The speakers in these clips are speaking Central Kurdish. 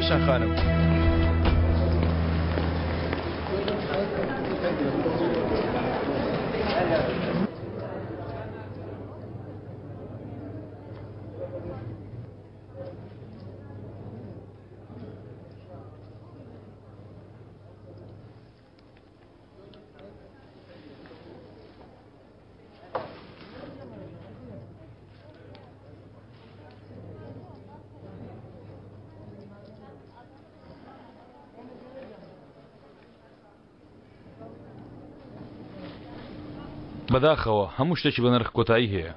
ئایشان خانم. بەداخەوە هەموو شتێکی بە نرخ کۆتایی هەیە.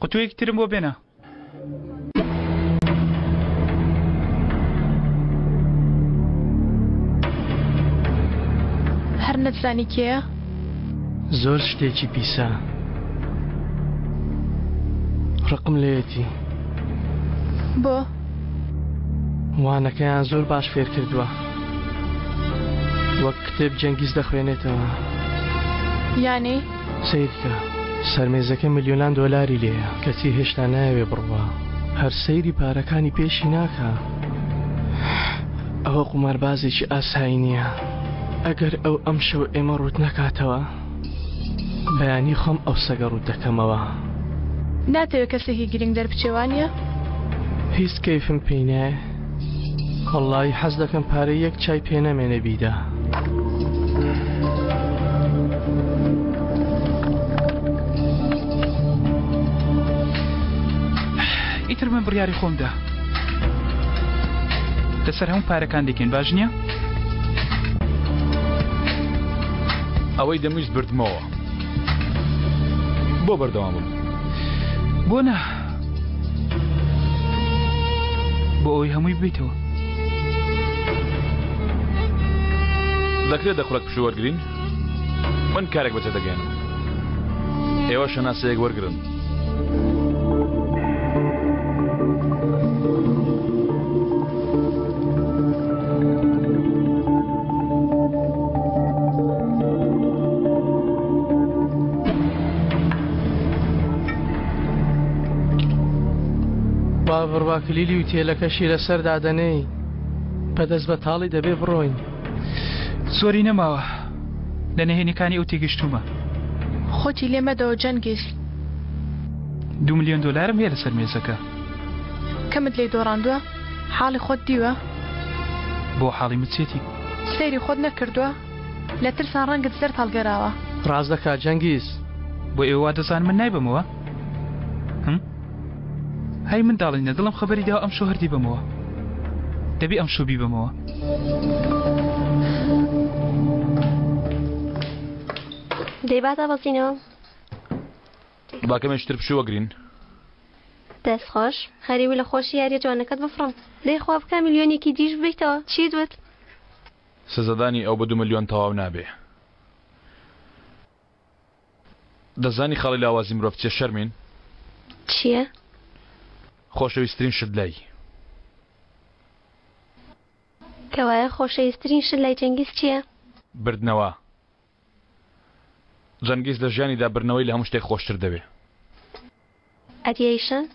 قوتوویەکی ترم بۆ بێنە. هەر نەتزانی کێیە؟ زۆر شتێکی پیسە. ڕقم لێیەتی. بۆ؟ وانەکەیان زۆر باش فێر کردووە. وەک کتێب جەنگیز دەخوێنێتەوە. یانی؟ سەیرکە سەرمێزەکە ملیۆنان دۆلاری لێیە کەچی هێشتا نایەوێ بڕوا هەر سەیری پارەکانی پێشی ناکا ئەوە قوماربازێکی ئاسایی نییە ئەگەر ئەو ئەمشەو ئێمە ڕووت نەکاتەوە بەیانی خۆم ئەو سەگە ڕووت دەکەمەوە. ناتەوێ کەسێکی گرنگ دەربچێ وانیە؟ هیچ کەیفم پێی نایە وەڵڵاهی حەز دەکەم پارەی یەک چای پێ نەمێنێ بیدا. ئیتر من بڕیاری خۆم دا لەسەر هەموو پارەکان دەکەین باش نییە؟ ئەوەی دەمویست بردمەوە بۆ بەردەوام بم بۆ نا بۆ ئەوەی هەمووی ببیتەوە. دەکرێت دە خولەک پشوو وەرگرین؟ من کارێک بەجێ دەگەیەنم. ئێوە شەناسەیەک وەرگرن. با بڕوا کلیلی وتێلەکەشی لەسەر دادەنێی بە دەست بەتاڵی دەبێ بڕۆین. زۆری نەماوە لە نهێنیەکانی ئەو تێگەشتوومە. خۆتی لێ مەدەوە جەنگیز. دوو ملیۆن دۆلارم هەیە لەسەر مێزەکە. کەمت لێی دۆڕاندووە؟ حاڵی خۆت دیوە؟ بۆ حاڵی من چێتی؟ سەیری خۆت نەکردووە؟ لە ترسان ڕەنگت زەرد هەڵگەراوە. ڕاست دەکات جەنگیز. بۆ ئێوە وا دەزانن من نایبەمەوە؟ هم؟ هەی منداڵینە دڵم خەبەری داوە ئەمشەو هەر دیبەمەوە. دەبی ئەمشەو بیبەمەوە. دەی با دابەزینەوە. با کەمێکی تر پشوو وەگرین. دەست خۆش غەریبی لە خۆشی یاریە جوانەکەت بفڕم. دەی خوا بکا ملیۆنێکی دیش ببەیتەوە. چیت وت؟ سزادانی ئەو بە دوو ملیۆن تەواو نابێ. دەزانی خاڵی لاوازی مرۆڤ چیە شەرمین؟ چیە؟ خۆشەویسترین شت لای. کەوایە خۆشەویسترین شت لای جەنگیز چیە؟ بردنەوە. جەنگیز لە ژیانیدا بردنەوەی لە هەموو شتێک خۆشتر دەوێ. ئەدی ئەیشان؟